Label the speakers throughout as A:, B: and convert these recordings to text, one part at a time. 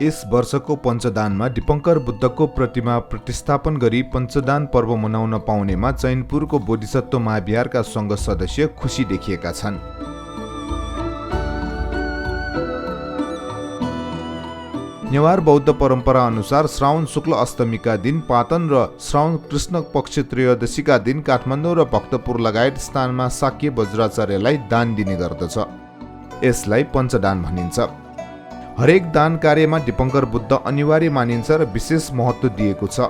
A: यस वर्षको पञ्चदानमा दीपङ्कर बुद्धको प्रतिमा प्रतिस्थापन गरी पञ्चदान पर्व मनाउन पाउनेमा चैनपुरको बोधिसत्व महाविहारका सङ्घ सदस्य खुसी देखिएका छन्। नेवार बौद्ध परम्परा अनुसार श्रावण शुक्ल अष्टमीका दिन पातन र श्रावण कृष्ण पक्ष त्रयोदशीका दिन काठमाडौँ र भक्तपुर लगायत स्थानमा शाक्य वज्राचार्यलाई दान दिने गर्दछ। यसलाई पञ्चदान भनिन्छ। हरेक दान कार्यमा दीपङ्कर बुद्ध अनिवार्य मानिन्छ र विशेष महत्त्व दिएको छ।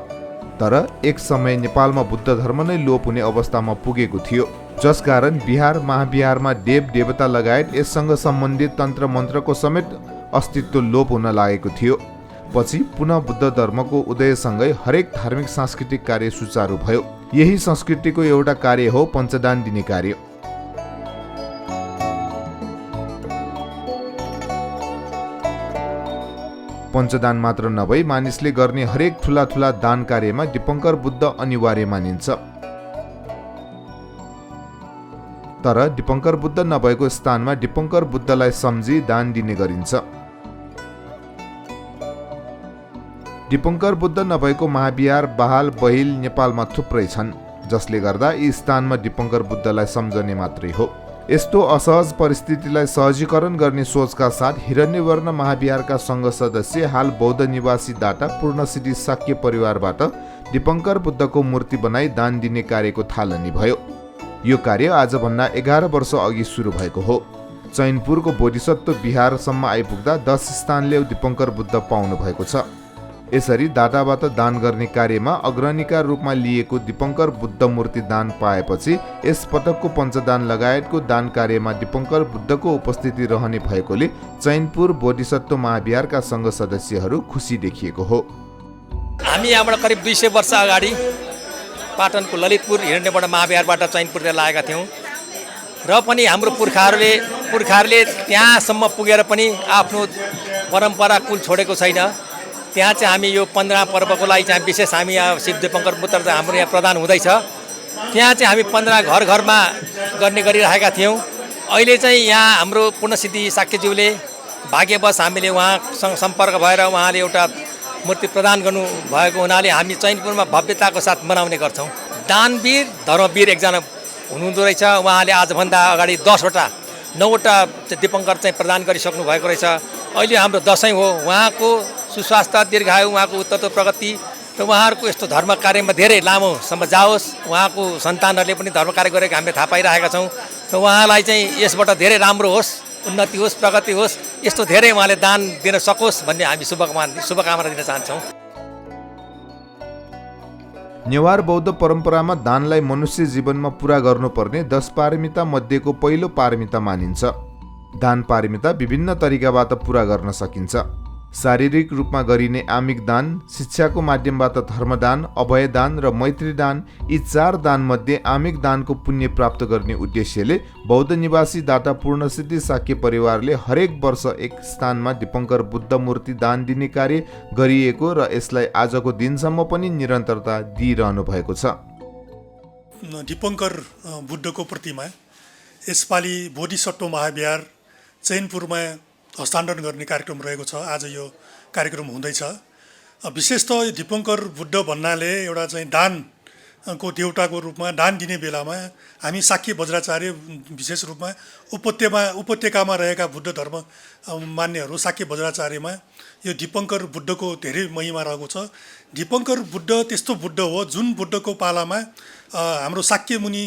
A: तर एक समय नेपालमा बुद्ध धर्म नै लोप हुने अवस्थामा पुगेको थियो, जसकारण बिहार महाविहारमा देव देवता लगायत यससँग सम्बन्धित तन्त्र मन्त्रको समेत अस्तित्व लोप हुन लागेको थियो। पछि पुनः बुद्ध धर्मको उदयसँगै हरेक धार्मिक सांस्कृतिक कार्य सुचारू भयो। यही संस्कृतिको एउटा कार्य हो पञ्चदान दिने कार्य। पञ्चदान मात्र नभई मानिसले गर्ने हरेक ठुला ठुला दान कार्यमा दीपङ्कर बुद्ध अनिवार्य मानिन्छ। तर दीपङ्कर बुद्ध नभएको स्थानमा दीपङ्कर बुद्धलाई सम्झी दान दिने गरिन्छ। दीपङ्कर बुद्ध नभएको महाविहार बहाल बहिल नेपालमा थुप्रै छन्, जसले गर्दा यी स्थानमा दीपङ्कर बुद्धलाई सम्झने मात्रै हो। यस्तो असहज परिस्थितिलाई सहजीकरण गर्ने सोचका साथ हिरण्यवर्ण महाविहारका सङ्घ सदस्य हाल बौद्ध निवासी दाटा पूर्णसिद्धि शाक्य परिवारबाट दीपङ्कर बुद्धको मूर्ति बनाई दान दिने कार्यको थालनी भयो। यो कार्य आजभन्दा 11 वर्ष अघि सुरु भएको हो। चैनपुरको बोधिसत्व विहारसम्म आइपुग्दा 10 स्थानले दीपङ्कर बुद्ध पाउनु भएको छ। यसरी दाटाबाट दान गर्ने कार्यमा अग्रणीका रूपमा लिएको दीपङ्कर बुद्ध मूर्ति दान पाएपछि यस पटकको पञ्चदान लगायतको दान कार्यमा दीपङ्कर बुद्धको उपस्थिति रहने भएकोले चैनपुर बोधिसत्व महाविहारका सङ्घ सदस्यहरू खुसी देखिएको हो।
B: हामी यहाँबाट करिब 200 वर्ष अगाडि पाटनको ललितपुर हिरण्यवर्ण महाविहारबाट चैनपुरतिर लागेका थियौँ र पनि हाम्रो पुर्खाहरूले त्यहाँसम्म पुगेर पनि आफ्नो परम्परा कुल छोडेको छैन। त्यहाँ चाहिँ हामी यो 15 पर्वको लागि चाहिँ विशेष हामी यहाँ शिव दीपङ्कर बुद्ध चाहिँ हाम्रो यहाँ प्रदान हुँदैछ। त्यहाँ चाहिँ हामी 15 घर घरमा गर्ने गरिरहेका थियौँ। अहिले चाहिँ यहाँ हाम्रो पूर्णसिद्धि शाक्यज्यूले भाग्यवश हामीले उहाँसँग सम्पर्क भएर उहाँले एउटा मूर्ति प्रदान गर्नु भएको हुनाले हामी चैनपुरमा भव्यताको साथ मनाउने गर्छौँ। दानवीर धर्मवीर एकजना हुनुहुँदो रहेछ। उहाँले आजभन्दा अगाडि 9वटा दीपङ्कर चाहिँ प्रदान गरिसक्नु भएको रहेछ। अहिले हाम्रो दसैँ हो। उहाँको सुस्वास्थ्य दीर्घायु, उहाँको उत्तरोत्तर प्रगति र उहाँहरूको यस्तो धर्म कार्यमा धेरै लामोसम्म जाओस्। उहाँको सन्तानहरूले पनि धर्म कार्य गरेको हामीले थाहा पाइरहेका छौँ र उहाँलाई चाहिँ यसबाट धेरै राम्रो होस्, उन्नति होस्, प्रगति होस्, यस्तो धेरै उहाँले दान दिन सकोस् भन्ने हामी शुभकामना दिन चाहन्छौँ।
A: नेवार बौद्ध परम्परामा दानलाई मनुष्य जीवनमा पुरा गर्नुपर्ने 10 पारमिता मध्येको पहिलो पारमिता मानिन्छ। दान पारमिता विभिन्न तरिकाबाट पुरा गर्न सकिन्छ। शारीरिक रूपमा गरिने आमिक दान, शिक्षाको माध्यमबाट धर्मदान, अभयदान र मैत्री दान, यी 4 दान मध्ये आमिक दानको पुण्य प्राप्त गर्ने उद्देश्यले बौद्ध निवासी दाटा पूर्णसिद्धि शाक्य परिवारले हरेक वर्ष एक स्थानमा दीपङ्कर बुद्ध मूर्ति दान दिने कार्य गरिएको र यसलाई आजको दिनसम्म पनि निरन्तरता दिइरहनु भएको छ।
C: दीपङ्कर बुद्धको प्रतिमा यसपालि बोधिसत्व महाविहार चैनपुरमा हस्तान्तरण गर्ने कार्यक्रम रहेको छ। आज यो कार्यक्रम हुँदैछ। विशेषतः यो दीपङ्कर बुद्ध भन्नाले एउटा चाहिँ दानको देउताको रूपमा दान दिने बेलामा हामी शाक्य वज्राचार्य विशेष रूपमा उपत्यकामा रहेका बुद्ध धर्म मान्यहरू शाक्य वज्राचार्यमा यो दीपङ्कर बुद्धको धेरै महिमा रहेको छ। दीपङ्कर बुद्ध त्यस्तो बुद्ध हो जुन बुद्धको पालामा हाम्रो शाक्य मुनि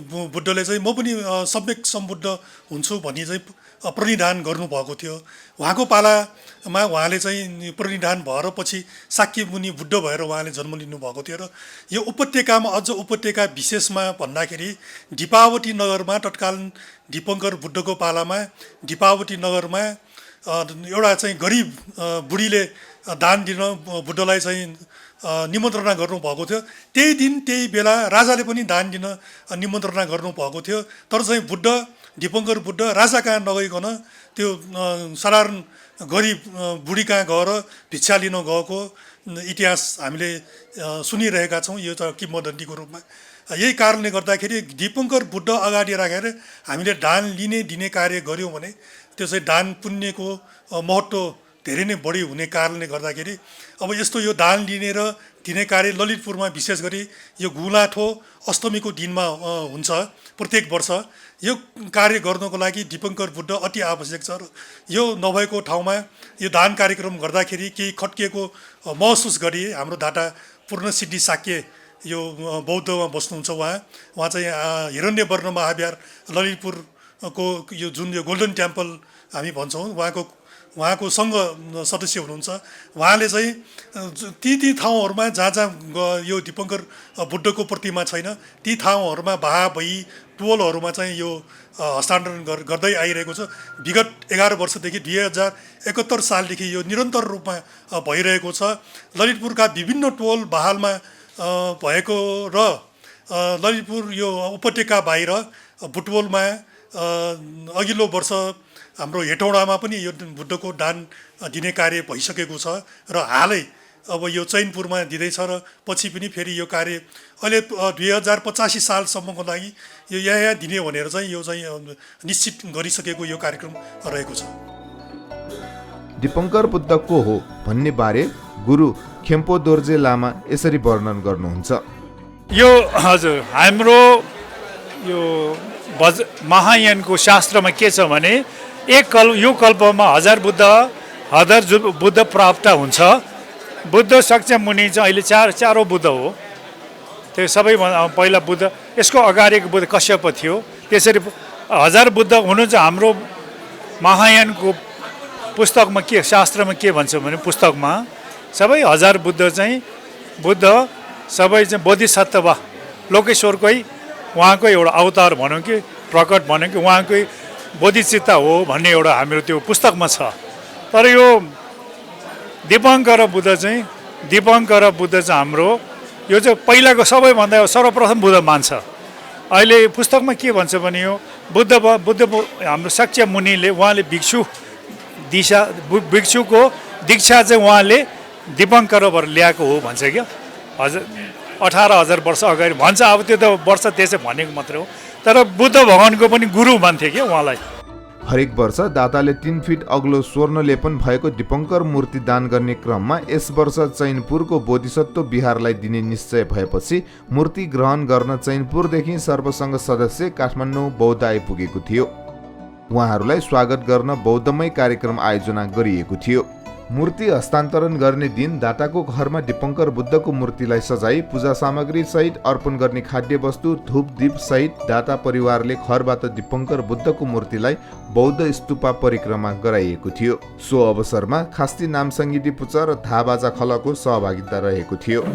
C: बुद्धले चाहिँ म पनि सम्यक सम्बुद्ध हुन्छु भनी चाहिँ प्रणिधान गर्नुभएको थियो। उहाँको पालामा उहाँले चाहिँ प्रणिधान भएर पछि शाक्य मुनि बुद्ध भएर उहाँले जन्म लिनुभएको थियो। र यो उपत्यकामा अझ उपत्यका विशेषमा भन्दाखेरि दिपावटी नगरमा तत्कालीन दीपङ्कर बुद्धको पालामा दिपावटी नगरमा एउटा चाहिँ गरिब बुढीले दान दिन बुद्धलाई चाहिँ निमन्त्रणा गर्नुभएको थियो। त्यही दिन त्यही बेला राजाले पनि दान दिन निमन्त्रणा गर्नुभएको थियो। तर चाहिँ दीपङ्कर बुद्ध राजा कहाँ नगइकन त्यो साधारण गरिब बुढी कहाँ गएर भिक्षा लिन गएको इतिहास हामीले सुनिरहेका छौँ। यो त किंवदन्तीको रूपमा। यही कारणले गर्दाखेरि दीपङ्कर बुद्ध अगाडि राखेर हामीले दान लिने दिने कार्य गऱ्यौँ भने त्यो चाहिँ दान पुण्यको महत्त्व धेरै नै बढी हुने कारणले गर्दाखेरि अब यस्तो यो दान लिने र दिने कार्य ललितपुरमा विशेष गरी यो गुलाठो अष्टमीको दिनमा हुन्छ प्रत्येक वर्ष। यो कार्य गर्नको लागि दीपङ्कर बुद्ध अति आवश्यक छ र यो नभएको ठाउँमा यो दान कार्यक्रम गर्दाखेरि केही खट्किएको महसुस गरिए। हाम्रो दाता पूर्ण सिद्धि शाक्य यो बौद्धमा बस्नुहुन्छ, उहाँ चाहिँ हिरण्यवर्ण महाविहार ललितपुरको यो जुन यो गोल्डन टेम्पल हामी भन्छौँ, उहाँको सङ्घ सदस्य हुनुहुन्छ। उहाँले चाहिँ ती ठाउँहरूमा जहाँ यो दीपङ्कर बुद्धको प्रतिमा छैन ती ठाउँहरूमा भई टोलहरूमा चाहिँ यो हस्तान्तरण गर्दै आइरहेको छ। विगत 11 वर्षदेखि 2071 सालदेखि यो निरन्तर रूपमा भइरहेको छ। ललितपुरका विभिन्न टोल बहालमा भएको र ललितपुर यो उपत्यका बाहिर बुटवलमा अघिल्लो वर्ष हाम्रो हेटौडामा पनि यो बुद्धको दान दिने कार्य भइसकेको छ र हालै अब यो चैनपुरमा दिँदैछ र पछि पनि फेरि यो कार्य अहिले 2085 सालसम्मको लागि यो यहाँ दिने भनेर चाहिँ यो चाहिँ निश्चित गरिसकेको यो कार्यक्रम रहेको छ।
A: दीपङ्कर बुद्ध को हो भन्ने बारे गुरु खेम्पो दोर्जे लामा यसरी वर्णन गर्नुहुन्छ।
D: यो हजुर हाम्रो यो महायानको शास्त्रमा के छ भने यो कल्पमा 1000 बुद्ध प्राप्त हुन्छ। बुद्ध सक्छ मुनि चाहिँ अहिले चारौँ बुद्ध हो। त्यो सबैभन्दा पहिला बुद्ध, यसको अगाडिको बुद्ध कश्यप थियो। त्यसरी 1000 बुद्ध हुनु चाहिँ हाम्रो महायानको पुस्तकमा के शास्त्रमा के भन्छ भने पुस्तकमा सबै 1000 बुद्ध चाहिँ सबै चाहिँ बोधिसत्व लोकेश्वरकै उहाँकै एउटा अवतार भनौँ कि प्रकट भनौँ कि उहाँकै बोधिचित्त हो भन्ने एउटा हाम्रो त्यो पुस्तकमा छ। तर यो दीपङ्कर बुद्ध चाहिँ हाम्रो यो चाहिँ पहिलाको सबैभन्दा सर्वप्रथम बुद्ध मान्छ। अहिले पुस्तकमा के भन्छ भने यो बुद्ध हाम्रो शाक्य मुनिले उहाँले भिक्षुको दीक्षा चाहिँ उहाँले दीपङ्करबाट ल्याएको हो भन्छ क्या। 18,000 वर्ष अगाडि भन्छ। अब त्यो त वर्ष त्यसै भनेको मात्रै हो। तर बुद्ध भगवानको पनि गुरु मान्थे क्या उहाँलाई।
A: हरेक वर्ष दाताले 3 फिट अग्लो स्वर्ण लेपन भएको दीपङ्कर मूर्ति दान गर्ने क्रममा यस वर्ष चैनपुरको बोधिसत्व विहारलाई दिने निश्चय भएपछि मूर्ति ग्रहण गर्न चैनपुरदेखि सर्वसङ्घ सदस्य काठमाडौँ बौद्ध आइपुगेको थियो। उहाँहरूलाई स्वागत गर्न बौद्धमय कार्यक्रम आयोजना गरिएको थियो। मूर्ति हस्तान्तरण गर्ने दिन दाताको घरमा दीपङ्कर बुद्धको मूर्तिलाई सजाई पूजा सामग्री सहित अर्पण गर्ने खाद्य वस्तु धूप दीप सहित दाता परिवारले घरबाट दीपङ्कर बुद्धको मूर्तिलाई बौद्ध स्तूपा परिक्रमा गराइएको थियो। सो अवसरमा खास्ती नामसङ्गीती पुचा र धाबाजा खलको सहभागिता रहेको थियो।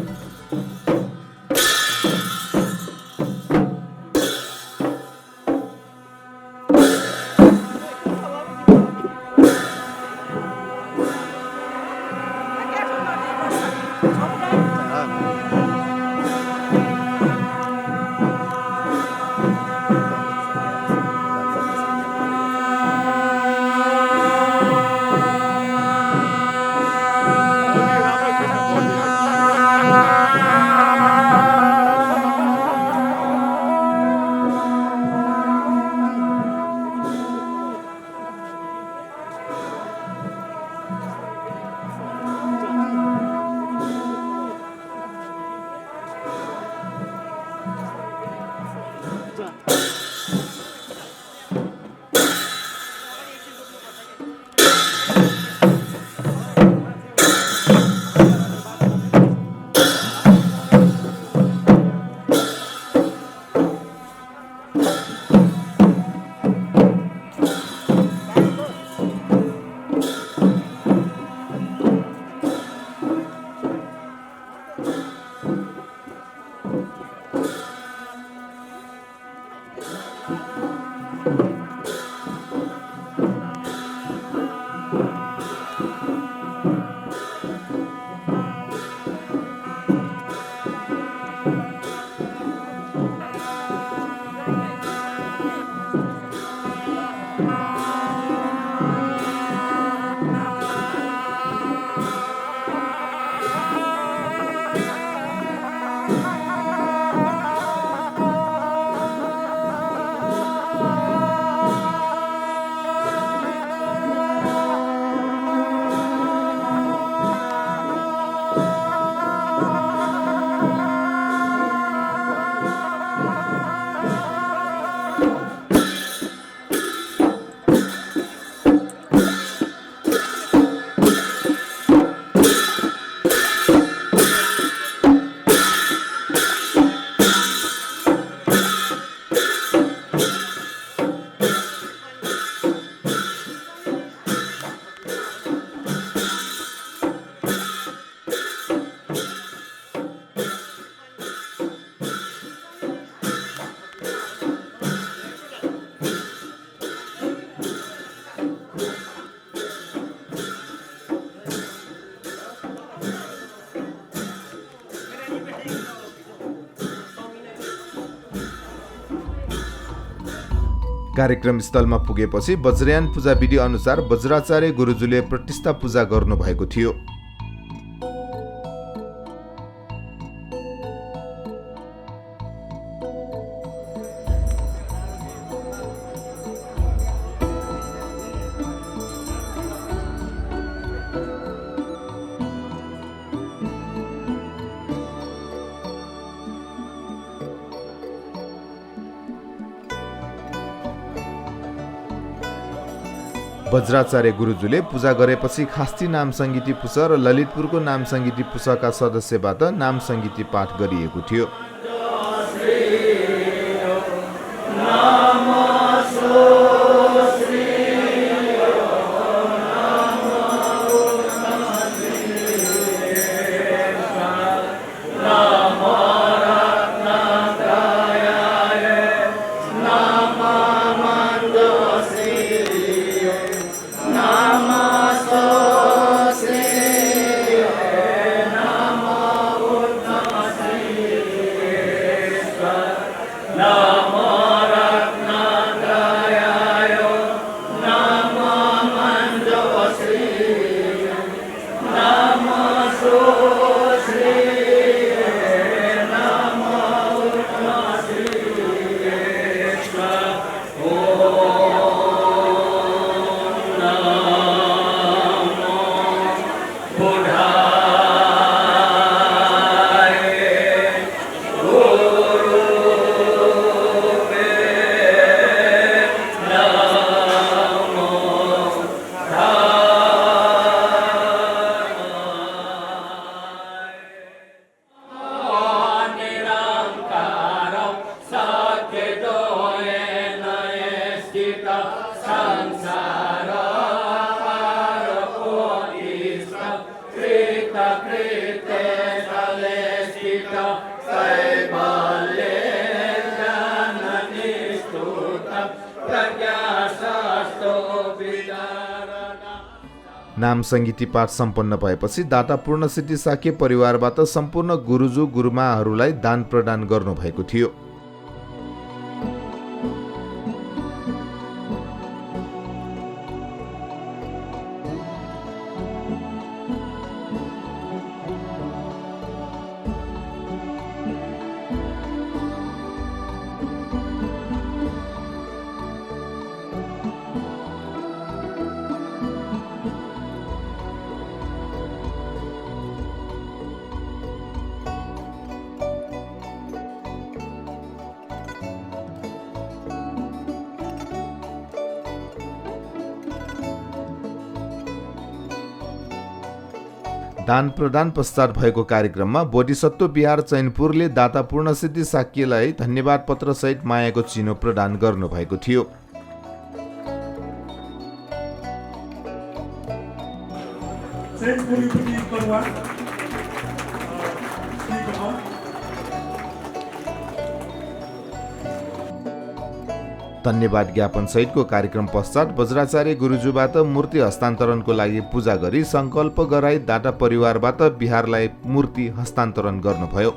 A: कार्यक्रम स्थलमा पुगेपछि वज्रयान पूजा विधि अनुसार वज्राचार्य गुरुजुले प्रतिष्ठा पूजा गर्नुभएको थियो। वज्राचार्य गुरुजुले पूजा गरेपछि खास्टी नाम सङ्गीति पुष र ललितपुरको नाम सङ्गीति पुषका सदस्यबाट नाम सङ्गीति पाठ गरिएको थियो। नाम सङ्गीति पाठ सम्पन्न भएपछि दाता पूर्णसिद्धि साक्य परिवारबाट सम्पूर्ण गुरुजु गुरुमाहरूलाई दान प्रदान गर्नुभएको थियो। दान प्रदान पश्चात भएको कार्यक्रममा बोधिसत्व बिहार चैनपुरले दाता पूर्णसिद्धि साक्यलाई धन्यवाद पत्र सहित मायाको चिनो प्रदान गर्नुभएको थियो। धन्यवाद ज्ञापन सहितको कार्यक्रम पश्चात वज्राचार्य गुरुजुबाट मूर्ति हस्तान्तरणको लागि पूजा गरी संकल्प गराई दाता परिवारबाट बिहारलाई मूर्ति हस्तान्तरण गर्नुभयो।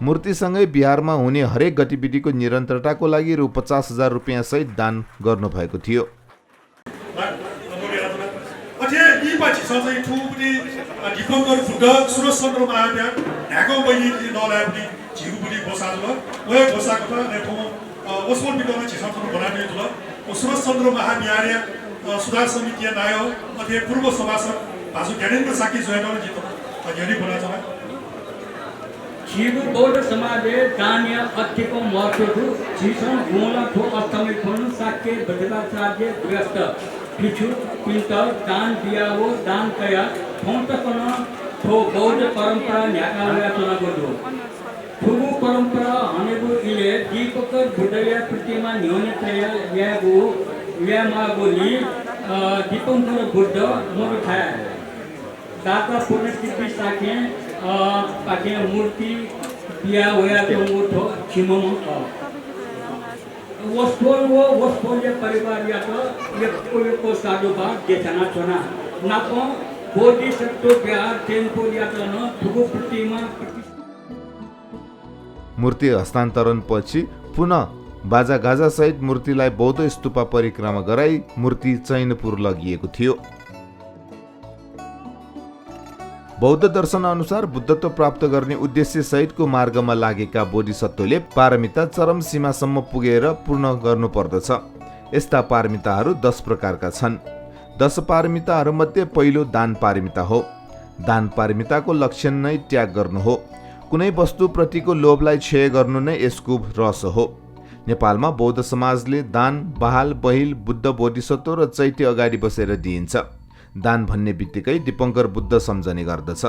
A: मूर्तिसँगै बिहारमा हुने हरेक गतिविधिको निरन्तरताको लागि रु 50,000 रुपियाँ सहित दान गर्नुभएको थियो।
C: अझै यीपछि सधैँ ठुली डिपङ्कर बुद्ध सुरजचन्द्र महाविहार ढाको बहिनी नलाए पनि झिरु पनि बसाल्नु भयो बसाएको त अनि ओस्मोल बिकमा छिसम्म बनाउने ल सुरजचन्द्र महाविहार सुधार समिति नायो अथे पूर्व सभासद भाजु ज्ञानेन्द्र साकी जोयन जितो यही बना छ
E: छिबु बौद्ध समाजले दान्य अत्यको महत्व छु छिसन गोला ठो अष्टमी खोल्नु साक्य बदलाचार्य व्यस्त पिछु पिन्तल दान दियावो दान कया फौंतकन ठो बौद्ध परम्परा न्याकालया चना गर्दो ठुगु परम्परा हनेबु इले दीपकर बुद्धया प्रतिमा न्यूनतय यागु यामागोली दीपंकर बुद्ध मोरु थाया दाता पुनर्तिथि साके पाके मूर्ति बिया होया तो मोठो छिमम वस्पोल्य परिवार या तो यको साधुबा देशना चना नाको बोधिसत्व बिहार टेम्पो या तो न ठुगु प्रतिमा
A: मूर्ति हस्तान्तरणपछि पुनः बाजागाजा सहित मूर्तिलाई बौद्ध स्तूपा परिक्रमा गराई मूर्ति चैनपुर लगिएको थियो। बौद्ध दर्शन अनुसार बुद्धत्व प्राप्त गर्ने उद्देश्य सहितको मार्गमा लागेका बोधिसत्वले पारमिता चरम सीमासम्म पुगेर पूर्ण गर्नुपर्दछ। यस्ता पारमिताहरू 10 प्रकारका छन्। 10 पारमिताहरूमध्ये पहिलो दान पारमिता हो। दान पारमिताको लक्षण नै त्याग गर्नु हो। कुनै वस्तुप्रतिको लोभलाई क्षय गर्नु नै यसको रस हो। नेपालमा बौद्ध समाजले दान बहाल बहिल बुद्ध बोधिसत्व र चैत्य अगाडि बसेर दिइन्छ। दान भन्ने बित्तिकै दीपङ्कर बुद्ध सम्झने गर्दछ।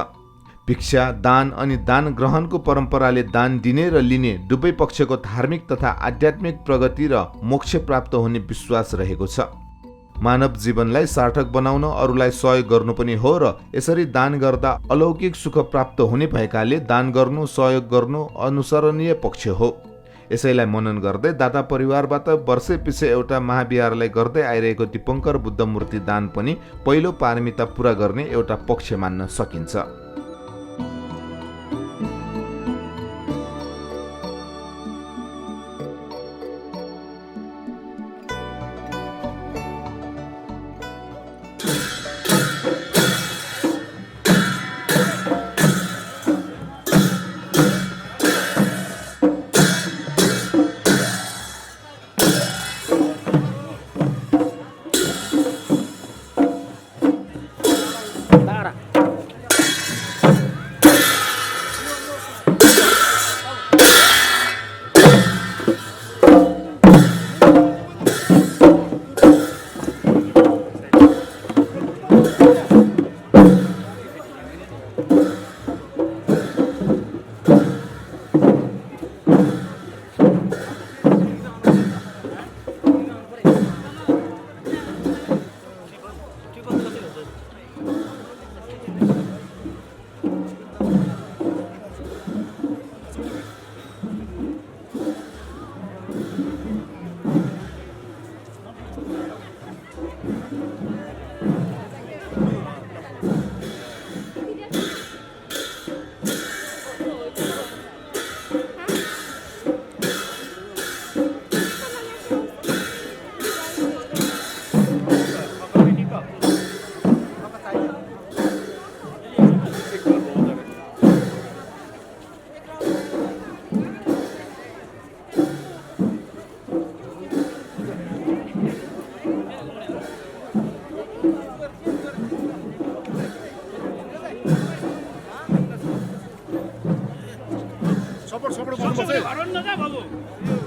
A: भिक्षा दान अनि दान ग्रहणको परम्पराले दान दिने र लिने दुवै पक्षको धार्मिक तथा आध्यात्मिक प्रगति र मोक्ष प्राप्त हुने विश्वास रहेको छ। मानव जीवनलाई सार्थक बनाउन अरूलाई सहयोग गर्नु पनि हो र यसरी दान गर्दा अलौकिक सुख प्राप्त हुने भएकाले दान गर्नु सहयोग गर्नु अनुसरणीय पक्ष हो। यसैलाई मनन गर्दै दाता परिवारबाट वर्षैपछि एउटा महाविहारलाई गर्दै आइरहेको दीपङ्कर बुद्ध मूर्ति दान पनि पहिलो पारमिता पूरा गर्ने एउटा पक्ष मान्न सकिन्छ।
F: सपोर्ट गर्नुपर्छ।